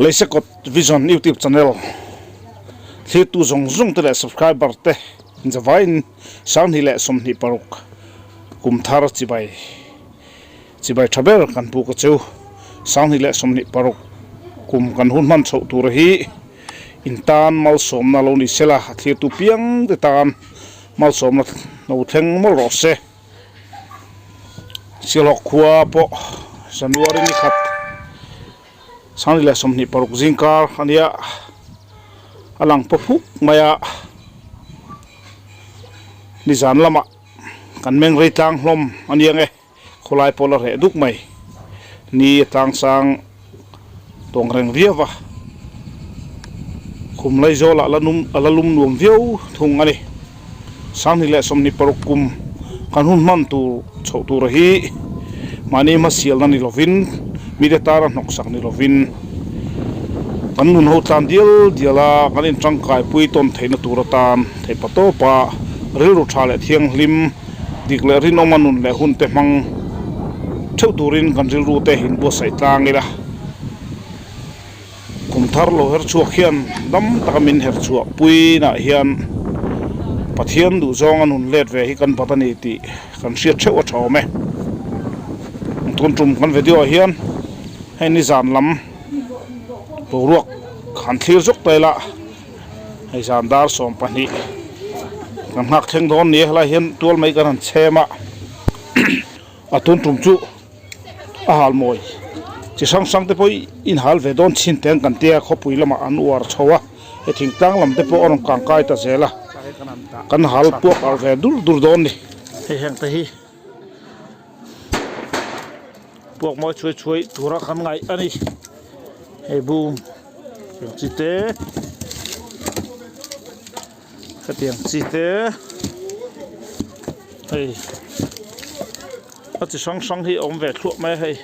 Leisekawt Vision YouTube channel thlirtu zawng zawng te leh subscriber te zavaiin sanghnih leh 26 kum thar chibai chibai tha ber kan buk a cheu. 2026 kum kan hun hman chhoh tur hi in tan malsawmna lo ni sela a thlirtu piang te tan malsawmna lo thleng mawlh rawh se. Sialhawk khua pawh January ni khat 2026 zingkar a nia a lang paw phuk mai a nizan lamah kan meng rei tlang hlawm a nia nge khawlai pawh la reh duk mai ni a tlang sang tawng reng viau va khum Laizawl ah la num a la lum nuam viau thung a ni 2026 kum kan hun hman tur chhoh tur hi mahni hmasialna ni lovin mite tara hnawksak ni lovin kan nun ho tlan dial dial a kan intangkai pui tawn theihna tur atan theih pa tawp a rilru tha leh thianghlim dik leh rinawma nun leh hun te hmang theuh turin kan rilru te inbuatsaih tlang ila kum thar lo her chhuak hian dam taka min her chhuah puinah hian Pathian duh zawnga nun let ve hi kan bat a ni tih kan hriat theuh a tha awm e. Tun tum kan video ah hian hei nizan lam boruak han thlir zawk ta ila hei zan dar 12 kan nghak thleng dawn ni a helai hian tual mai kan han chhem a a tun tum chu a hal mawi chi hrang hrang te pawh in hal ve dawn chin te an kan tia khawpui lamah an uar chho a he thingtlang lam te pawh a rawn kang kai ta zel a kan hal puak alh ve dur dur dawn ni hei heng te hi puak mawi chhuai chhuai tura kan ngaih a ni hei bung tiang chi te hetiang chi te hei a chi hrang hrang hi a awm ve thluah mai a hei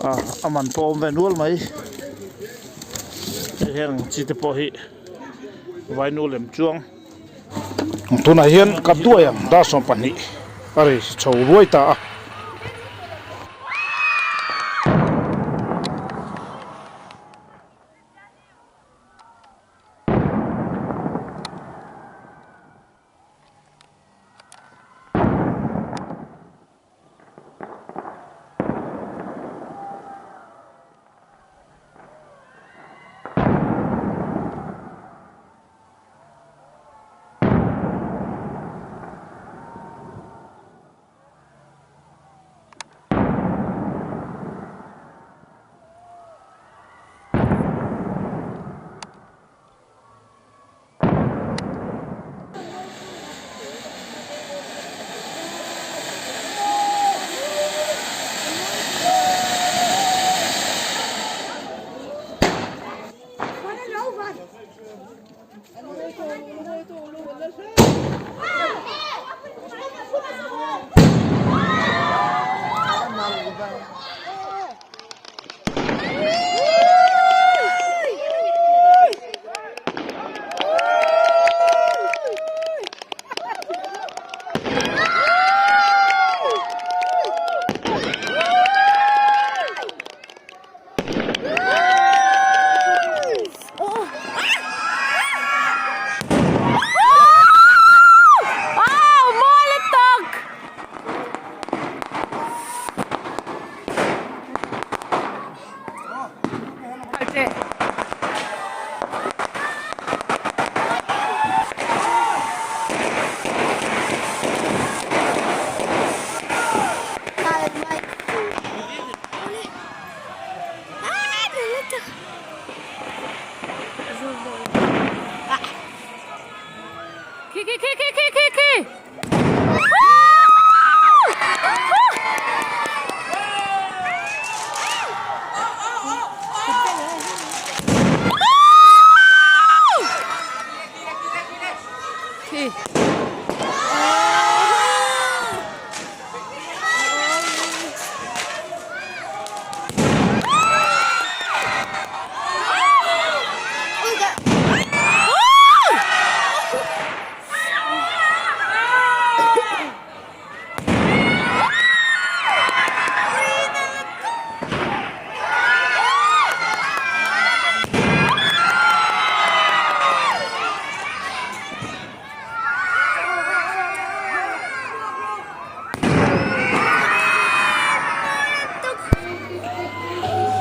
ah a man pawh a awm ve nual mai hei heng chi te pawh hi vainu lem chuang tunah hian ka duai ang dar 12 a ri chho ruai ta a.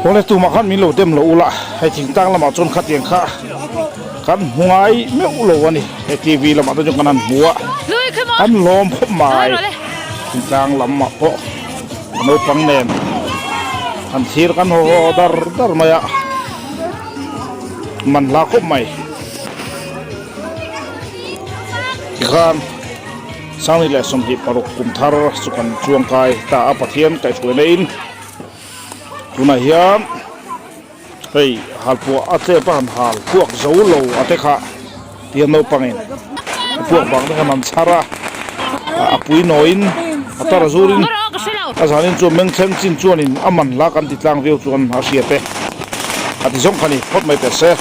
Awle tumah khan min lo dem lo ula, hei thingtlang lamah chuan khatiang kha kan hmu ngai meuh lo a ni. Hei TV lamah te chuan kan han hmu a, kan lawm khawp mai. Thingtlang lamah pawh a naupang nen kan thlir kan haw haw dar dar mai a, man hla khawp mai. Tikhan Sangni leh 26 kum thar chu kan chuangkai ta a, Pathian kaihhruaina in. Tunah hian hei halpuah a tlep a han hal puak zo lo a te kha tia naupangin a puak vang te khan an chhar a, a pui nawiin a tar zurin a zanin chuan meng thleng chin chuanin a man hla kan ti tlang viau chuan a hriat e a ti zawng kha ni phawt mai teh se.